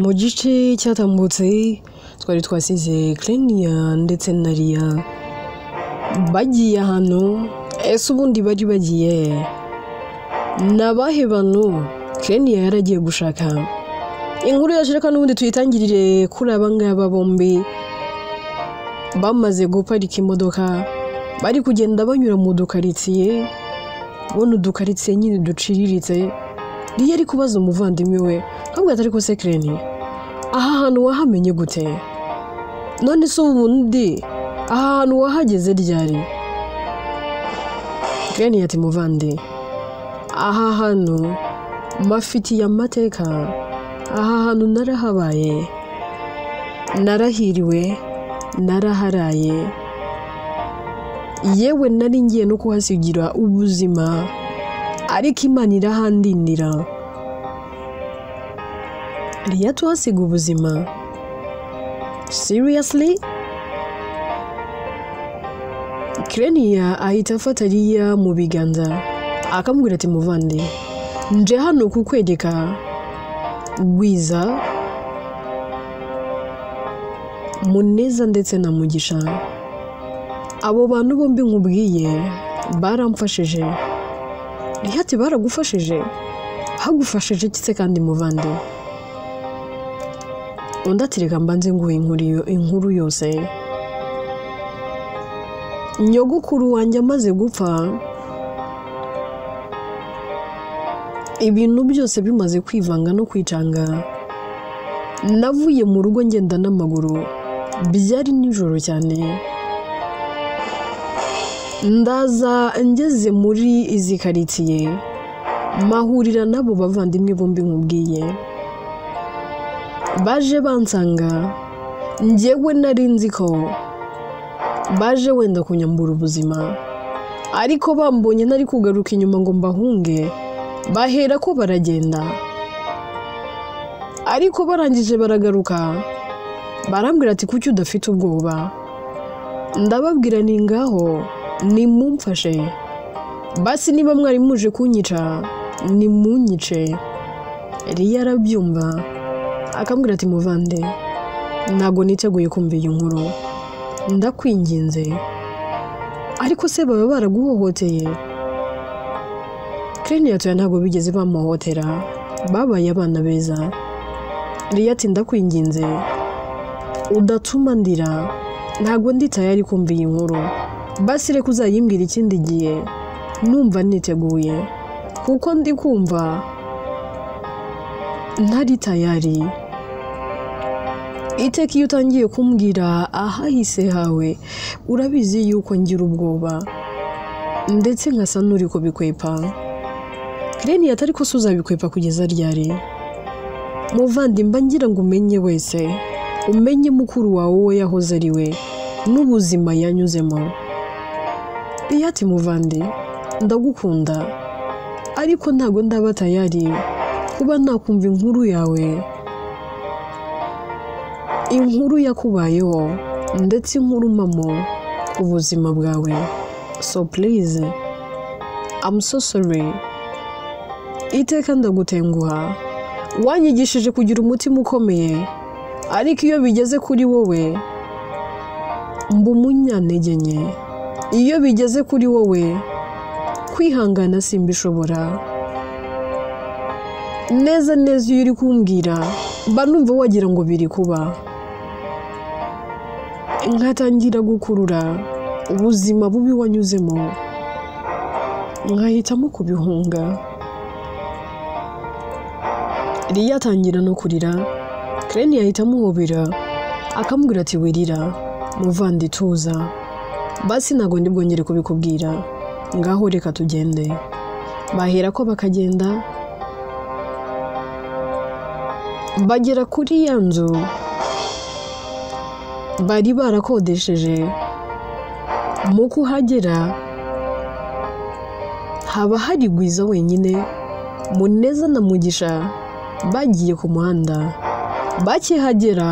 Mu gice cyatambutse twari twasize Clenia ndetse na Ria bagiye ahantu. Ese ubundi bari bagiye ni abahe bantu Clenia yaragiye gushaka? Inkuru yacu reka n'ubundi tuyitangirire kuri aba ngaba bombi bamaze guparika imodoka, bari kugenda banyura mu dukaritsiye, ubona udukaritsiye nyine duciriritse. Ria ari kubaza umuvandimwe we akabwira ati ariko se Clenia, aha hantu wahamenye gute? None se ubundi aha hantu wahageze ryari? Clenia ati muvandi, aha hantu mafitiye amateka, aha hantu narahabaye, narahiriwe, naraharaye, yewe nari ngiye no kuhasigira ubuzima, ariko Imana irahandindira. Ria tuhasiga ubuzima? Seriously? Clenia ahita afata Ria mu biganza akamubwira ati muvandi, nje hano kukwereka Gwiza, Muneza ndetse na Mugisha. Abo bantu bombi nkubwiye baramfashije. Ria ati baragufashije? Bagufashije iki se kandi muvandi? Undi ati reka mbanze nguhe inkuru yose. Nyogokuru wanjye amaze gupfa, ibintu byose bimaze kwivanga no kwicanga, navuye mu rugo ngenda n'amaguru, byari nijoro cyane. Ndaza ngeze muri izi karitsiye, mahurira n'abo bavandimwe bombi nkubwiye. Baje bansanga, njyewe nari nzi ko baje wenda kunyambura ubuzima, ariko bambonye ntari kugaruka inyuma ngo mbahunge, bahera ko baragenda. Ariko barangije baragaruka, barambwira ati kuki udafite ubwoba? Ndababwira ni ngaho nimumfashe, basi niba mwari muje kunyica nimunyice. Ria arabyumva akambwira ati muvande, ntago niteguye kumva iyi nkuru, ndakwinginze. Ariko se baba baraguhohoteye? Clenia ati ntabwo bigeze bamuhohotera, babaye abana beza. Ria ati ndakwinginze udatuma ndira, ntabwo ndi tayari kumva iyi nkuru, basi reka uzayimbwira ikindi gihe numva niteguye, kuko ndi kumva ntari tayari. Iteka iyo utangiye kumbwira ahahise hawe, urabizi yuko ngira ubwoba ndetse nkasa n'uri kubikwepa. Clenia ati ariko se uzabikwepa kugeza ryari? Muvandi, mba ngira ngo umenye wese, umenye mukuru wawe uwo yahoze ari we n'ubuzima yanyuzemo. Ria ati muvandi, ndagukunda, ariko ntabwo ndaba tayari kuba nakumva inkuru yawe, inkuru yakubayeho ndetse inkuru mpamo ku buzima bwawe. So please, I'm so sorry. Iteka ndagutenguha, wanyigishije kugira umutima ukomeye, ariko iyo bigeze kuri wowe mba umunyantege nke. Iyo bigeze kuri wowe kwihangana simbishobora. Neza neza iyo uri kumbwira mba numva wagira ngo biri kuba, nkatangira gukurura ubuzima bubi wanyuzemo, nkahitamo kubihunga. Ria atangira no kurira. Clenia ahita amuhobera akamubwira ati wirira muvandi, tuza, basi ntabwo ndi bwongere kubikubwira, ngaho reka tugende. Bahera ko bakagenda, bagera kuri ya nzu bari barakodesheje. Mu kuhagera haba hari Gwiza wenyine, Muneza na Mugisha bagiye ku muhanda. Bakihagera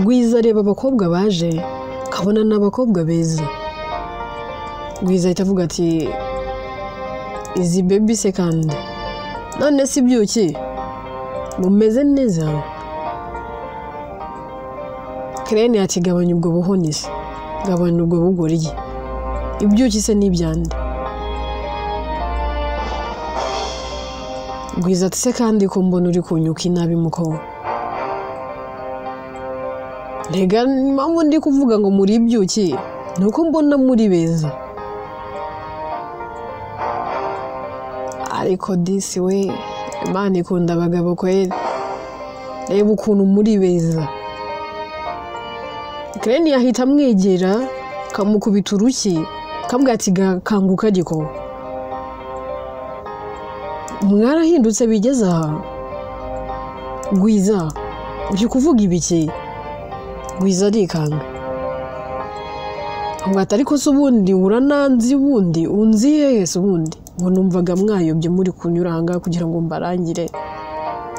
Gwiza areba abakobwa baje, akabona ni abakobwa beza. Gwiza ahita avuga ati izi baby se kandi none si ibyuki? Mumeze neza? Kirene ati gabanya ubwo buhonisi, gabanya ubwo bugoryi, ibyuki se n'ibyande. Gwiza ati se kandi ko mbona uri kunyuka inabi muko? Rega impamvu ndi kuvuga ngo muri ibyuki ni uko mbona muri beza. Ariko disi we, Imana ikunda abagabo kweli, reba ukuntu muri beza. Kirene yahita amwegera kamukubita urushyi, kamubwira ati kanguka giko, mwarahindutse bigeze aha? Gwiza uri kuvuga ibiki? Gwiza arikanga, ati ariko se ubundi urananzi, ubundi unzi hehe se ubundi? Ngo numvaga mwayobye muri kunyura aha ngaha kugira ngo mbarangire,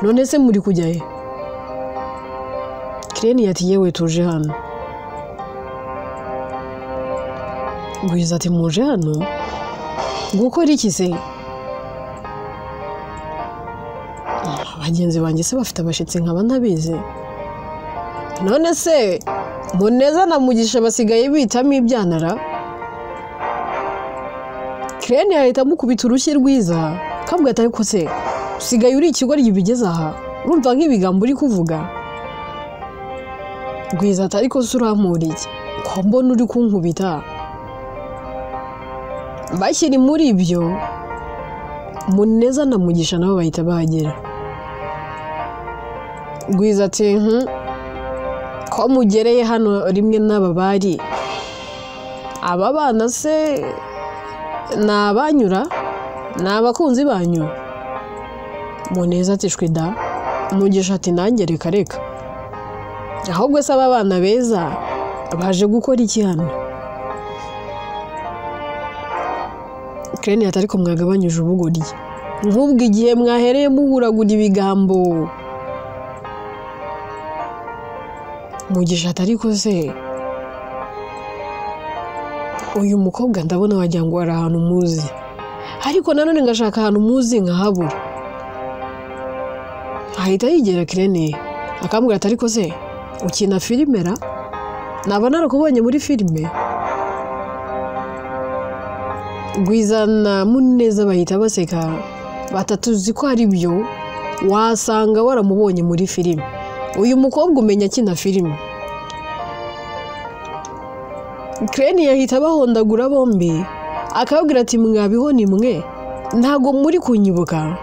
none se muri kujya he? Kirene ati yewe tuje hano. Gwiza ati muje hano gukora iki se? Bagenzi banjye se bafite abashyitsi nkaba ntabizi? None se Muneza na Mugisha basigaye bitamo ibyanara? Kirene yahita amukubita urushyi rwiza, kamubwira ati ariko se usigaye uri ikigoryi bigeze aha, urumva nk'ibigambo uri kuvuga? Gwiza ati ariko se urampura iki ko mbona uri kunkubita? Bakiri muri ibyo, Muneza na Mugisha nabo bahita bahagera. Gwiza ati ko mugereye hano rimwe n'aba bari, aba bana se ni abanyura, ni abakunzi banyu? Muneza ati shwi da. Mugisha ati nanjye reka reka, ahubwo se aba bana beza baje gukora iki hano? Kirene ati ariko mwagabanyije ubugoryi, nk'ubwo igihe mwahereye muhuragura ibigambo. Mugisha ati ariko se uyu mukobwa ndabona wagira ngo ari ahantu muzi, ariko nanone ngashaka ahantu muzi nkahabura. Ahita yigera Kirene akambwira ati ariko se ukina filime ra? Naba narakubonye muri filime? Gwiza na Muneza bahita baseka, batatuzi ko ari byo, wasanga waramubonye muri filime. Uyu mukobwa umenya akina filime. Kirene yahita abahondagura bombi, akababwira ati mwabiho ni mwe, ntago muri kunyibuka.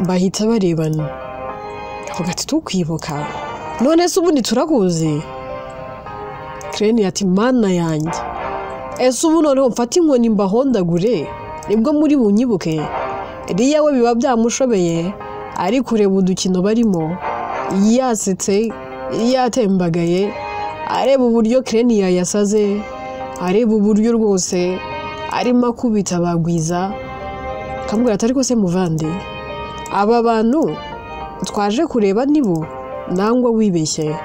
Bahita barebana, avuga ati tukwibuka none se ubundi turakuzi? Kirene ati mana yanjye, ese ubu noneho mfate inkoni mbahondagure nibwo muri bunyibuke? Riya we biba byamushobeye, ari kureba udukino barimo, yasetse, yatembagaye, areba uburyo Kirene yayasaze, areba uburyo rwose arimo akubita bagwiza, akamubwira ati ariko se muvande, aba bantu twaje kureba nibo nangwa wibeshye?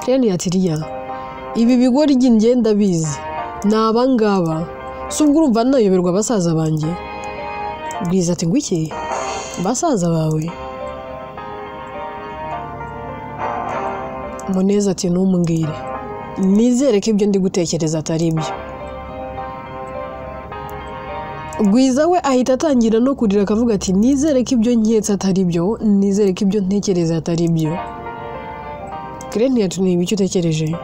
Kirene ati riya, ibi bigoryi ngenda bizi ni abangaba, si ubwo urumva nayoberwa basaza banjye? Gwiza ati ngo iki? Basaza bawe? Muneza ati ntumbwire, nizere ko ibyo ndi gutekereza atari ibyo. Gwiza we ahita atangira no kurira akavuga ati nizere ko ibyo nketse atari byo, nizere ko ibyo ntekereza atari byo. Kirene ati ni ibiki utekereje?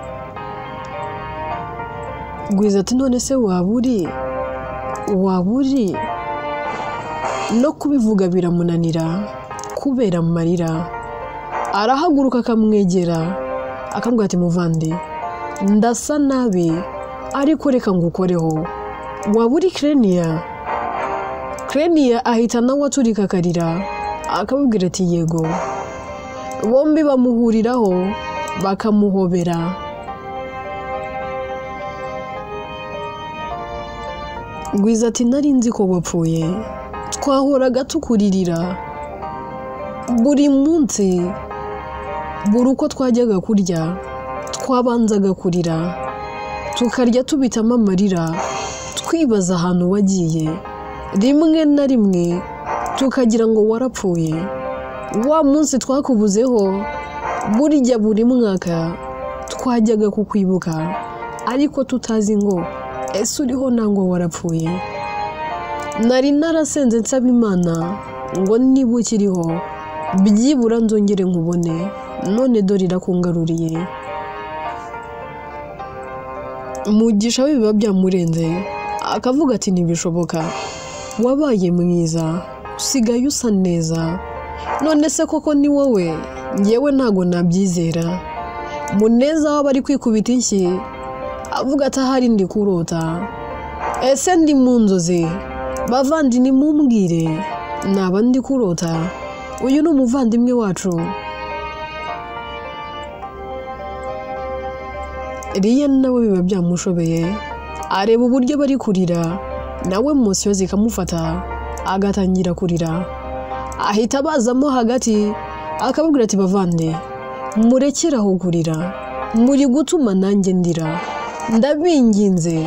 Gwiza ati none se waba uri no kubivuga biramunanira kubera amarira. Arahaguruka akamwegera akamubwira ati muvandi, ndasa nabi ariko reka ngukoreho, waba uri Kireniya? Kireniya ahita nawe aturika akarira akamubwira ati yego. Bombi bamuhuriraho bakamuhobera. Gwiza ati nari nzi ko wapfuye, twahoraga tukuririra buri munsi, buri uko twajyaga kurya twabanzaga kurira, tukarya tubitamo amarira, twibaza ahantu wagiye. Rimwe na rimwe tukagira ngo warapfuye. Wa munsi twakubuzeho, burya buri mwaka twajyaga kukwibuka ariko tutazi ngo ese uriho nangwa warapfuye. Nari narasenze nsaba Imana ngo niba ukiriho byibura nzongere nkubone, none dore irakungaruriye. Mugisha we biba byamurenze akavuga ati ntibishoboka, wabaye mwiza, usigaye usa neza, none se koko ni wowe? Njyewe ntago nabyizera. Muneza we bari kwikubita inshyi avuga ati ahari ndi kurota, ese ndi mu nzozi? Bavandi nimumbwire naba ndi kurota? Uyu ni umuvandimwe wacu. Riya nawe biba byamushobeye, areba uburyo bari kurira, nawe emosiyo zikamufata agatangira kurira. Ahita abazamo hagati akababwira ati bavande, murekere aho kurira, muri gutuma nanjye ndira, ndabinginze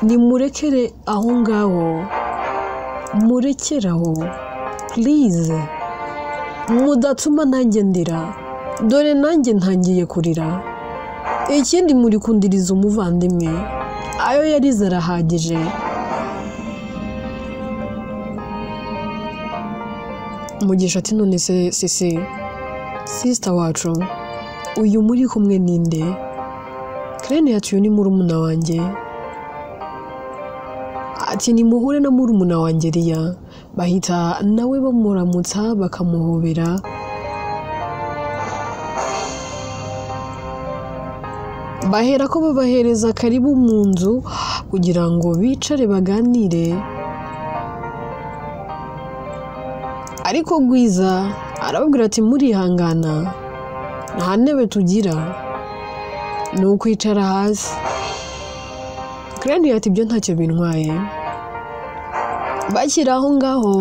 nimurekere aho ngaho, murekere aho please, mudatuma nanjye ndira, dore nanjye ntangiye kurira. Ikindi muri kundiriza umuvandimwe, ayo yarize arahagije. Mugisha ati none se sisi sister wacu, uyu muri kumwe ninde? Kirene ati uyu ni murumuna wanjye. Ati nimuhure na murumuna wanjye Riya. Bahita nawe bamuramutsa bakamuhobera. Bahera ko babahereza karibu mu nzu kugira ngo bicare baganire. Ariko Gwiza arababwira ati murihangana, nta ntebe tugira, ni ukwicara hasi. Kirene ati ibyo ntacyo bintwaye. Bakiri aho ngaho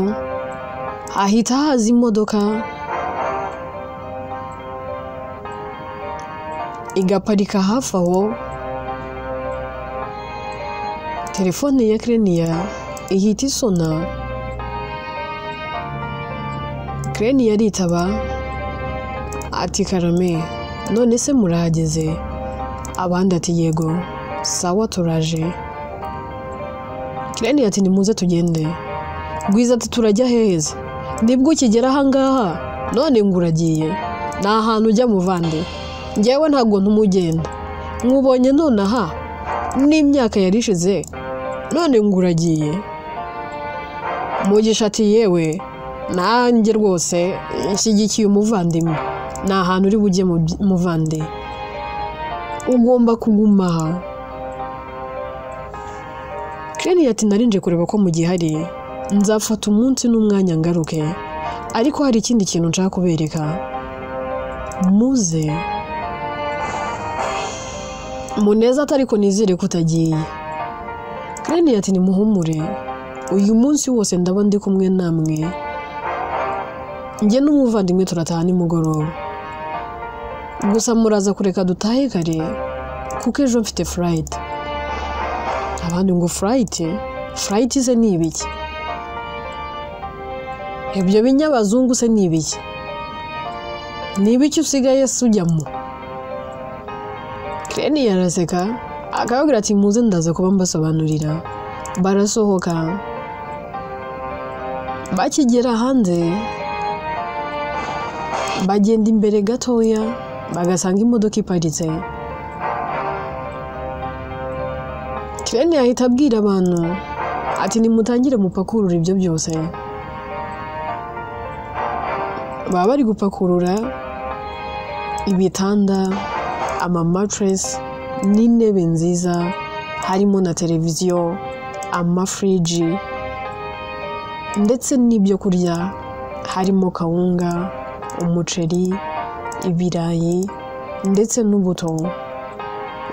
hahita haza imodoka igaparika hafi aho. Telefone ya Kireniya ihita isona. Kireniya aritaba ati karame, none se murahageze? Abandi ati yego, sawa turaje. Kireniya ati nimuze tugende. Gwiza ati turajya heza? Nibwo ukigera aha ngaha none ngo uragiye? Ni ahantu ujya muvande, njyewe ntabwo ntumugenda, nkubonye nonaha n'imyaka yarishize none ngo uragiye. Mugisha ati yewe nanjye rwose nshyigikiye umuvandimwe, ni ahantu uri bujye muvande, ugomba kuguma aha. Kireniya ati narinje kureba ko mugihari, nzafata umunsi n'umwanya ngaruke, ariko hari ikindi kintu nshaka kubereka, muze. Muneza ati ariko nizere ko utagiye. Kireniya ati nimuhumure, uyu munsi wose ndaba ndi kumwe namwe, njye n'umuvandimwe turataha nimugoroba, gusa muraza kureka dutahe kare kuko ejo mfite flight. Abandi ngo flight? Flight se ni ibiki? Ibyo binyabazungu se ni ibiki? Ni ibiki usigaye se ujyamo? Kireniya araseka akababwira ati muze ndaza kuba mbasobanurira. Barasohoka. Bakigera hanze bagenda imbere gatoya bagasanga imodoka iparitse. Kireniya ahita abwira abantu ati nimutangire mupakurura ibyo byose. Baba bari gupakurura ibitanda, amamatress n'intebe nziza, harimo na televiziyo, amafriji ndetse n'ibyo kurya, harimo kawunga, umuceri, ibirayi ndetse n'ubuto,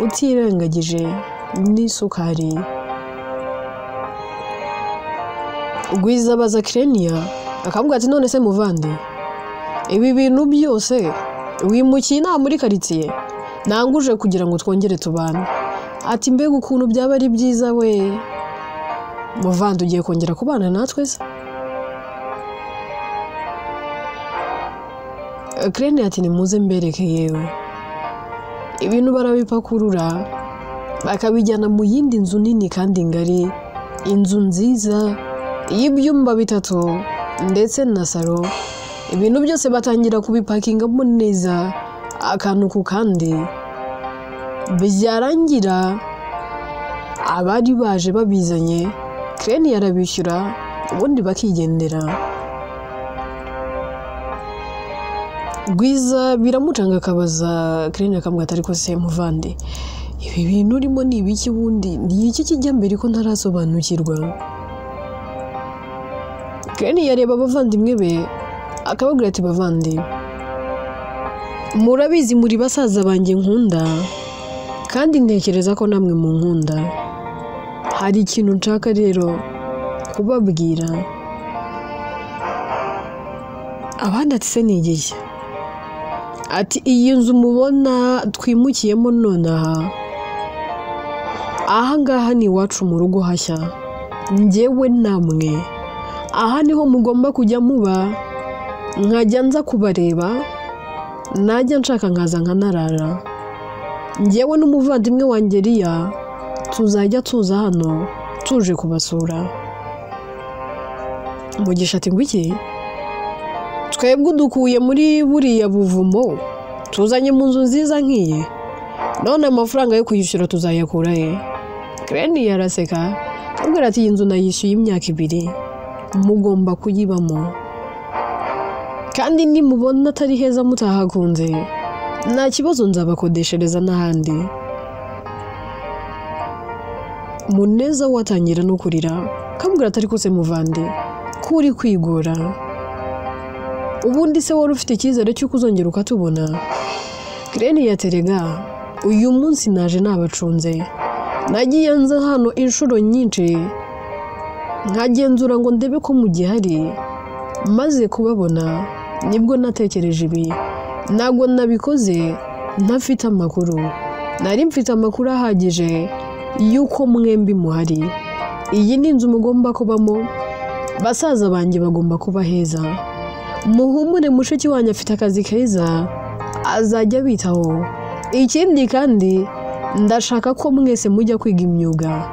utirengagije n'isukari. Gwiza abaza Kireniya akavuga ati none se muvande, ibi bintu byose wimukiye inaha muri karitsiye nanguje kugira ngo twongere tubane? Ati mbega ukuntu byaba ari byiza we, muvande ugiye kongera kubana natwe se? Crane ati nimuze mbereke yewe. Ibintu barabipakurura bakabijyana mu yindi nzu nini kandi ngari, inzu nziza y'ibyumba 3 ndetse na salo. Ibintu byose batangira kubipakingamo neza akantu ku kandi. Byarangira abari baje babizanye, Crane yarabishyura ubundi bakigendera. Gwiza biramucanga akabaza Crane akamubwira ati ariko se muvandi, ibi bintu urimo ni ibiki ubundi? Ni iki kijya mbere ko ntarasobanukirwa? Crane yareba abavandimwe be akababwira ati bavandi, murabizi muri basaza banjye nkunda, kandi ntekereza ko namwe munkunda. Hari ikintu nshaka rero kubabwira. Abandi ati se ni igihe? Ati iyi nzu mubona twimukiyemo nonaha, aha ngaha ni iwacu mu rugo hashya, njyewe namwe aha niho mugomba kujya muba, nkajya nza kubareba, najya nshaka nkaza nkanarara. Njyewe n'umuvandimwe wanjye Riya tuzajya tuza hano tuje kubasura. Mugisha ati ngwiki? Twebwe dukuye muri buriya buvumo tuzanye mu nzu nziza nk'iyi, none amafaranga yo kuyishyura tuzayakura he? Crane yaraseka akabwira ati iyi nzu nayishyuye imyaka 2, mugomba kuyibamo, kandi nimubona atari heza mutahakunze nta kibazo nzabakodeshereza n'ahandi. Muneza watangira no kurira akabwira ati ariko se muvandi, ko uri kwigora? Ubundi se wari ufite icyizere cy'uko uzongera ukatubona? Crane yaterega, uyu munsi naje nabacunze, nagiye nza hano inshuro nyinshi nkagenzura ngo ndebe ko mugihari, maze kubabona nibwo natekereje ibi. Ntabwo nabikoze ntafite amakuru, nari mfite amakuru ahagije y'uko mwembi muhari. Iyi ni inzu mugomba kubamo, basaza banjye bagomba kuba heza. Muhumure mushiki wanjye afite akazi keza azajya abitaho. Ikindi kandi ndashaka ko mwese mujya kwiga imyuga,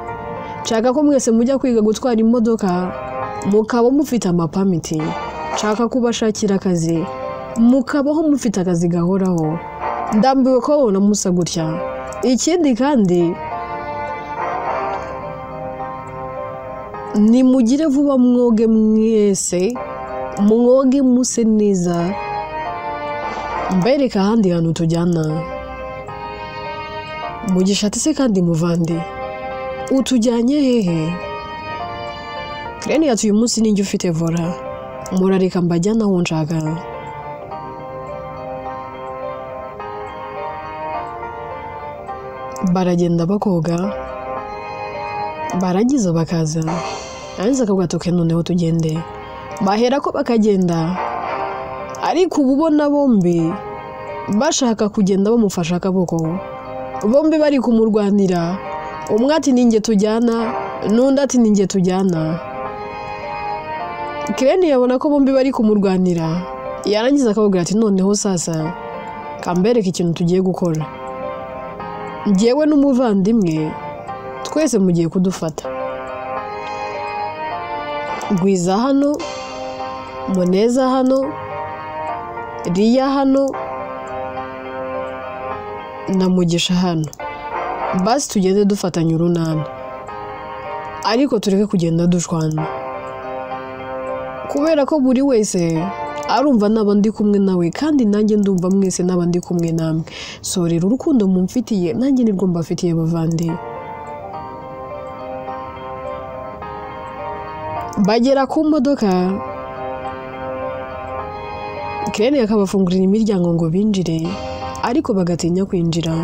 nshaka ko mwese mujya kwiga gutwara imodoka mukaba mufite amapamiti, nshaka kubashakira akazi mukabaho mufite akazi gahoraho. Ndambiwe ko babona musa gutya. Ikindi kandi nimugire vuba mwoge mwese, mwoge muse neza, mbereka ahandi hantu tujyana. Mugisha ati se kandi muvandi, utujyanye hehe? Crane ati uyu munsi ninjye ufite vora, murareka mbajyana aho nshaka. Baragenda bakoga, barangiza bakaza, arangiza akavuga ati okay noneho tugende. Bahera ko bakagenda, ariko ubu ubona bombi bashaka kugenda bamufasha akaboko, bombi bari kumurwanira, umwe ati ninjye tujyana, n'undi ati ninjye tujyana. Crane yabona ko bombi bari kumurwanira, yarangiza akababwira ati noneho sasa kambereke ikintu tugiye gukora. Njyewe n'umuvandimwe twese mugiye kudufata. Gwiza hano, Muneza hano, Riya hano na Mugisha hano. Basi tugende dufatanya urunana, ariko tureke kugenda dushwana, kubera ko buri wese arumva naba ndi kumwe nawe, kandi nanjye ndumva mwese naba ndi kumwe namwe. So rero urukundo mumfitiye nanjye nirwo mbafitiye bavandi. Bagera ku modoka, Crane akabafungurira imiryango ngo binjire, ariko bagatinya kwinjira.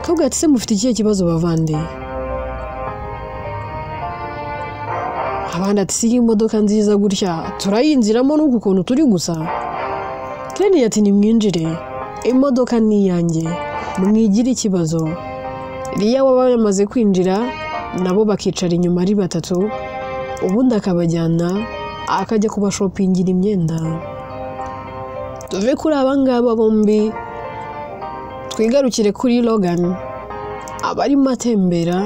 Kavuga ati se mufite ikihe kibazo bavandi? Abandi ati si imodoka nziza gutya turayinjiramo n'uku kuntu turi gusa. Crane ati nimwinjire, imodoka ni iyanjye, mwigire ikibazo. Riya waba yamaze kwinjira, nabo bakicara inyuma ari 3, ubundi akabajyana akajya kubashopingira imyenda. Tuve kuri aba ngaba bombi twigarukire kuri Logan. Aba arimo atembera,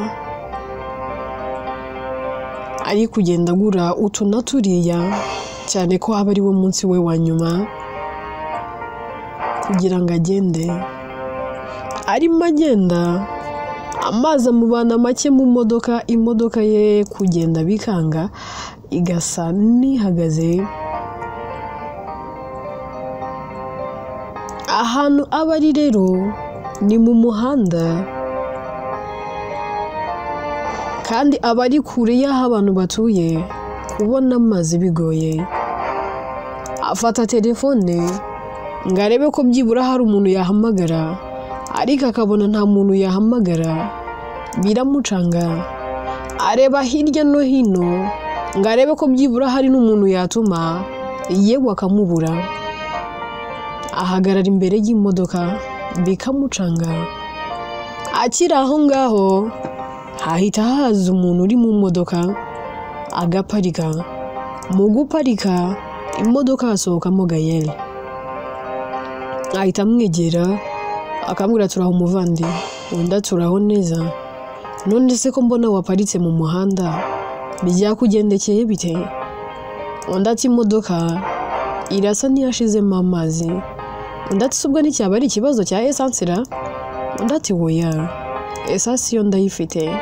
ari kugenda agura utu na turiya, cyane ko aba ari wo munsi we wa nyuma kugira ngo agende. Arimo agenda, amazi amubana make mu modoka, imodoka ye kugenda bikanga, igasa n'ihagaze. Ahantu aba ari rero ni mu muhanda, kandi aba ari kure y'aho abantu batuye, kubona amazi bigoye. Afata telefone ngo arebe ko byibura hari umuntu yahamagara, ariko akabona nta muntu yahamagara, biramucanga. Areba hirya no hino ngo arebe ko byibura hari n'umuntu yatuma, yewe akamubura. Ahagarara imbere y'imodoka bikamucanga. Akiri aho ngaho hahita haza umuntu uri mu modoka agaparika. Mu guparika imodoka hasohokamo Gael. Ahita amwegera akamubwira, turaho umuvandi? Undi turaho neza. None se ko mbona waparitse mu muhanda byakugendekeye bite? Undi ati imodoka irasa n'iyashizemo amazi. Undi ati ubwo nticyaba ari ikibazo cya essence ra? Undi ati oya, essence yo ndayifite,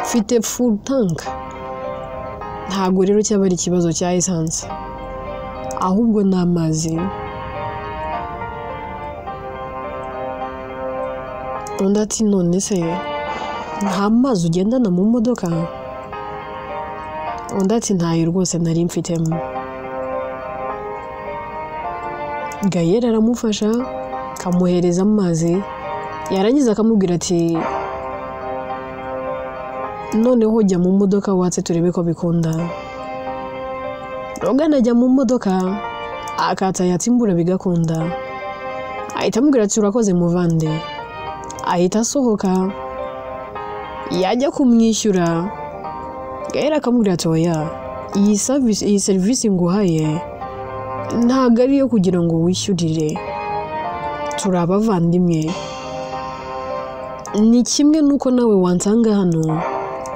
mfite full tank, ntabwo rero cyaba ari ikibazo cya essence, ahubwo ni amazi. Undi ati none se nta mazi ugendana mu modoka? Undi ati ntayo rwose nari mfitemo. Gael aramufasha akamuhereza amazi, yarangiza akamubwira ati noneho jya mu modoka watse turebe ko bikunda. Logan ajya mu modoka akatsa yatsa imbura bigakunda. Ahita amubwira ati urakoze muvande. Ahita asohoka, yajya kumwishyura, Gael akamubwira ati oya, iyi serivisi nguhaye ntabwo ari iyo kugira ngo wishyurire, turi abavandimwe, ni kimwe n'uko nawe wansanga hano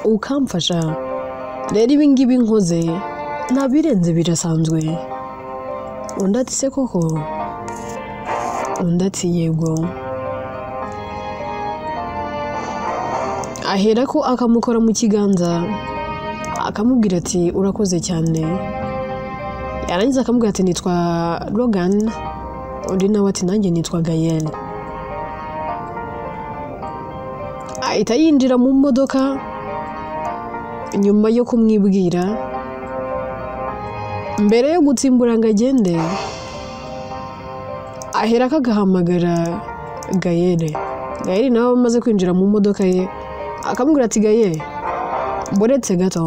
ukamfasha, rero ibi ngibi nkoze nta birenze birasanzwe. Undi ati se koko? Undi ati yego. Ahera ko akamukora mu kiganza akamubwira ati urakoze cyane. Yarangiza akamubwira ati nitwa Logan. Undi nawe ati nanjye nitwa Gael. Ahita yinjira mu modoka nyuma yo kumwibwira. Mbere yo gutsimbura ngo agende, ahera akagahamagara Gael. Gael nawe amaze kwinjira mu modoka ye akamubwira ati Gael, buretse gato,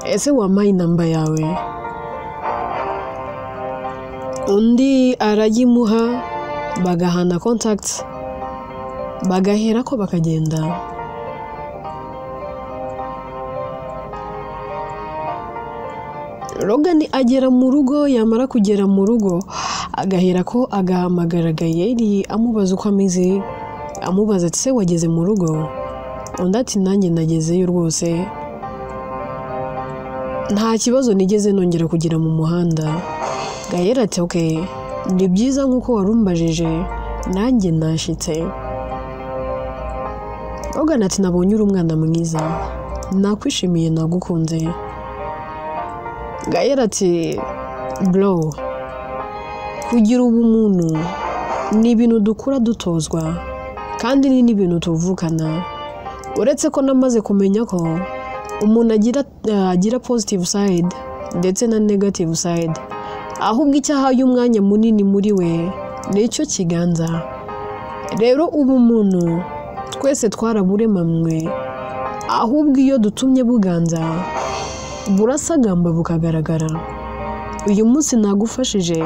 ese wampaye inamba yawe? Undi arayimuha, bagahana contact, bagahera ko bakagenda. Logan agera mu rugo, yamara kugera mu rugo agahera ko agahamagara Gael amubaza uko ameze, amubaza ati se wageze mu rugo? Undi ati nanjye nagezeyo rwose, nta kibazo nigeze nongera kugira mu muhanda. Gael ati okay, ni byiza nk'uko warumbajije, nanjye nashitse. Logan ati nabonye uri umwana mwiza, nakwishimiye, nagukunze. Gael ati bro, kugira ubumuntu ni ibintu dukura dutozwa, kandi ni n'ibintu tuvukana. Uretse ko namaze kumenya ko umuntu agira positive side ndetse na negative side, ahubwo icyaha y'umwanya munini muri we nicyo kiganza. Rero ubumuntu twese twaraburemamwe, ahubwo iyo dutumye buganza burasagamba bukagaragara. Uyu munsi nagufashije,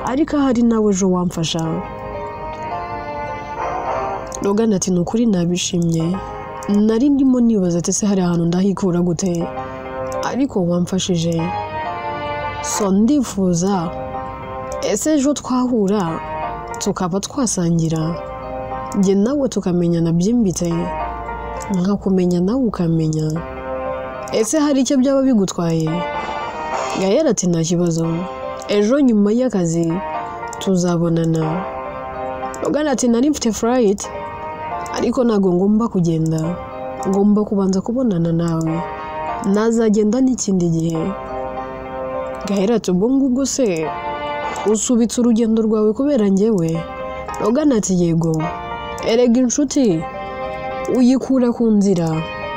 ariko ahari nawe ejo wamfasha. Logan ati ni ukuri nabishimye, nari ndimo nibaza ati se hari ahantu ndahikura gute, ariko wamfashije, so ndifuza Ese ejo twahura tukaba twasangira, njye nawe tukamenyana byimbitse, nkakumenya nawe ukamenya, ese hari icyo byaba bigutwaye? Gael ati nta kibazo, ejo nyuma y'akazi tuzabonana. Logan ati nari mfite flight ariko ntabwo ngomba kugenda, ngomba kubanza kubonana nawe, nazagenda n'ikindi gihe. Gael ati ubwo ngubwo se usubitse urugendo rwawe kubera njyewe? Logan ati yego, erega inshuti uyikura ku nzira,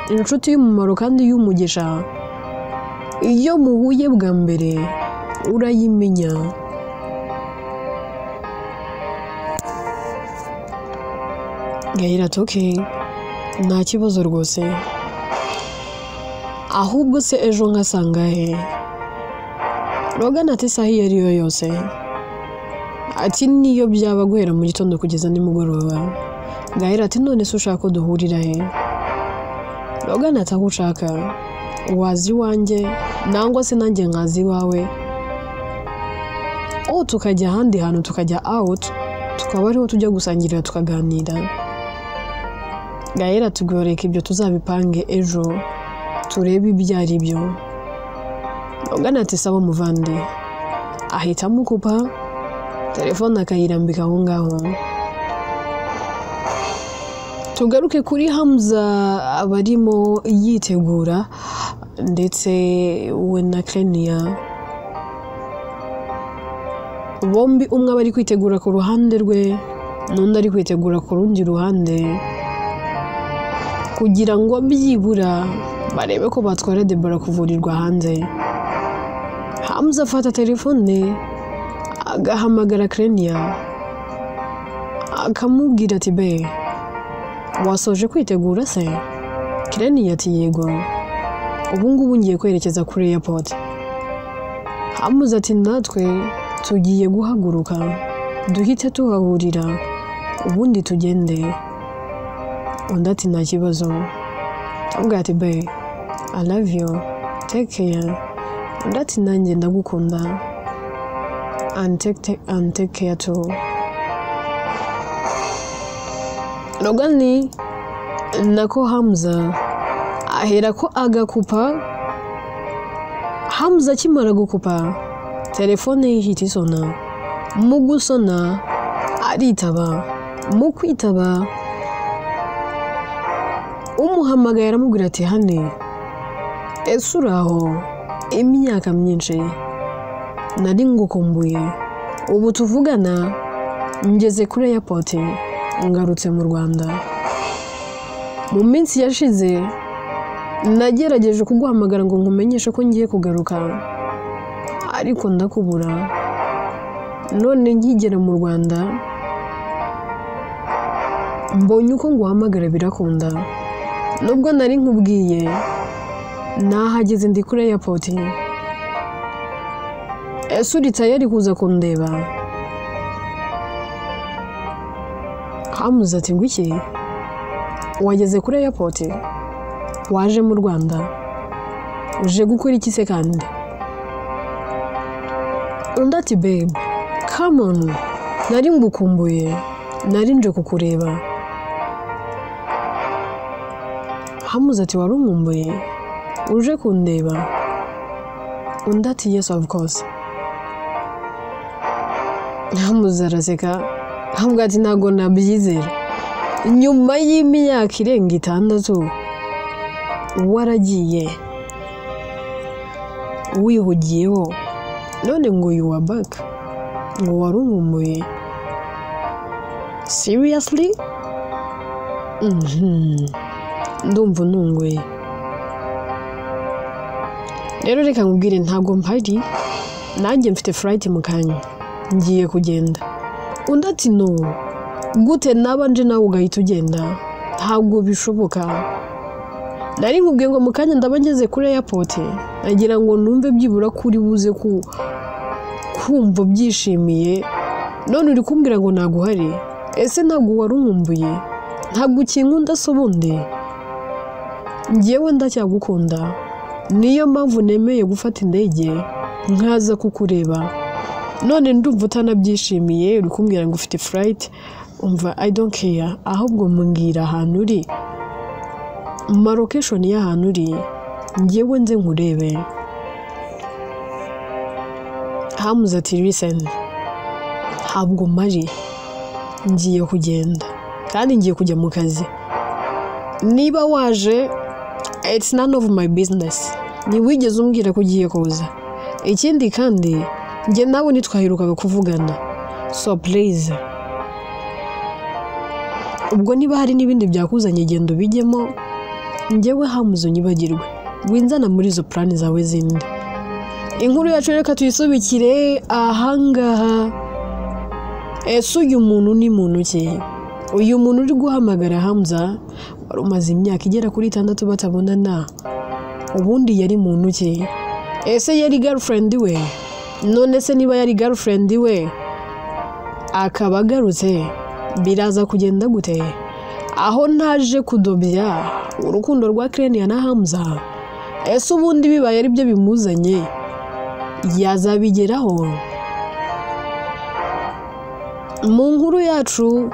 inshuti y'umumaro kandi y'umugisha, iyo muhuye bwa mbere urayimenya. Gael ati okay, nta kibazo rwose, ahubwo se ejo nkasanga he? Logan ati isaha iyo ari yo yose, ati niyo byaba guhera mu gitondo kugeza nimugoroba. Gael ati none se ushaka ko duhurira he? Logan ati aho ushaka, waza iwanjye nangwa se nanjye nkaza iwawe, o tukajya ahandi hantu, tukajya out, tukaba ariho tujya gusangirira tukaganira. Gael ati reka ibyo tuzabipange ejo turebe ibyo ari byo. Logan ati sawa muvandi, ahita amukupa telefone akayirambika aho ngaho. Tugaruke kuri Hamza abarimo yitegura ndetse we na Klenia bombi, umwe aba ari kwitegura ku ruhande rwe n'undi ari kwitegura ku rundi ruhande, kugira ngo byibura barebe ko batwara Deborah kuvurirwa hanze. Hamza afata telefone agahamagara Klenia akamubwira ati be wasoje kwitegura se? Klenia ati yego, ubu ngubu ngiye kwerekeza kuri airport. Hamza ati natwe tugiye guhaguruka duhite tuhahurira ubundi tugende. Undi ati nta kibazo. Amubwira ati be I love you, take care. Undi ati nanjye ndagukunda and take care too. Logan nako Hamza ahera ko agakupa. Hamza akimara gukupa telefone ye ihita isona, mu gusona aritaba, mu kwitaba umuhamagaye aramubwira ati hane ese uraho? Imyaka myinshi nari ngukumbuye, ubu tuvugana ngeze kuri airport ngarutse mu Rwanda. Mu minsi yashize nagerageje kuguhamagara ngo nkumenyeshe ko ngiye kugaruka, ariko ndakubura. None nkigera mu Rwanda mbonye uko nguhamagara birakunda, nubwo nari nkubwiye nahageze ndi kuri airport. Ese uri tayari kuza kundeba? Hamza ati ngwiki, wageze kuri airport waje mu Rwanda uje gukora iki se kandi? Undi ati babe come on, nari ngukumbuye, nari nje kukureba. Hamza ati wari unkumbuye uje kundeba? Undi ati yes of course. Hamza araseka aramubwira ati ntabwo nabyizera, nyuma y'imyaka irenga 6 waragiye wihugiyeho, none ngo you are back, ngo wari unkumbuye? Seriously? Ndumva untunguye. Rero reka nkubwire ntabwo mpari, nanjye mfite flight mu kanya ngiye kugenda. Undi ati no, gute naba nje nawe ugahita ugenda? Ntabwo bishoboka. Nari nkubwiye ngo mu kanya ndaba ngeze kuri airport, nagira ngo numve byibura kuri buze kumva byishimiye, none uri kumbwira ngo naguhari? Ese ntabwo wari unkumbuye? Ntabwo ukinkunda se ubundi? Njyewe ndacyagukunda, niyo mpamvu nemeye gufata indege nkaza kukureba. None ndumva utanabyishimiye, uri kumbwira ngo ufite flight. Umva, I don't care, ahubwo mbwira ahantu uri, ma location y'ahantu uri, njyewe nze nkurebe. Hamuze ati listen, ntabwo mpari, ngiye kugenda kandi ngiye kujya mu kazi. Niba waje it's none of my business, ntiwigeze umbwira ko ugiye kuza. Ikindi kandi njye nawe ntitwaherukaga kuvugana, so please, ubwo niba hari n'ibindi byakuzanye genda ubijyemo, njyewe Hamuze unyibagirwe, winzana muri izo plan zawe zindi. Inkuru yacu reka tuyisubikire ahangaha. Ese uyu muntu ni muntu ki? Uyu muntu uri guhamagara Hamza wari umaze imyaka igera kuri 6 batabonana, ubundi yari muntu ki? Ese yari girlfriend we? None se niba yari girlfriend we akaba agarutse, biraza kugenda gute? Aho ntaje kudobya urukundo rwa Krenia na Hamza, ese ubundi bibaye ari byo bimuzanye yazabigeraho? Mu nkuru yacu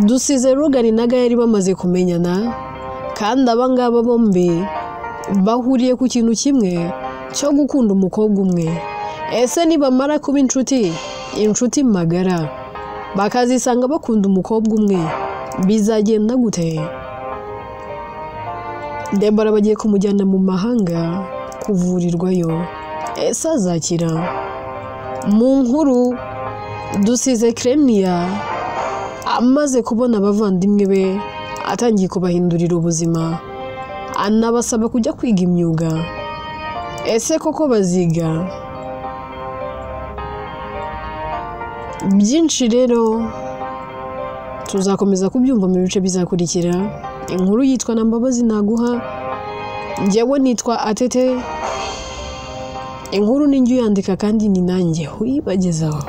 dusize Rugari na Gayeri bamaze kumenyana, kandi abangaba bombi bahuriye ku kintu kimwe cyo gukunda umukobwa umwe. Ese nibamara kuba inshuti, inshuti magara, bakazisanga bakunda umukobwa umwe, bizagenda gute? Debora bagiye kumujyana mu mahanga kuvurirwayo, ese azakira? Mu nkuru dusize Krenia amaze kubona abavandimwe be atangiye kubahindurira ubuzima, anabasaba kujya kwiga imyuga. Ese koko baziga? Byinshi rero tuzakomeza kubyumva mu bice bizakurikira. Inkuru yitwa na Mbabazi Naguha, njyewe nitwa Atete. Inkuru ni njye uyandika kandi ni nanjye uyibagezaho.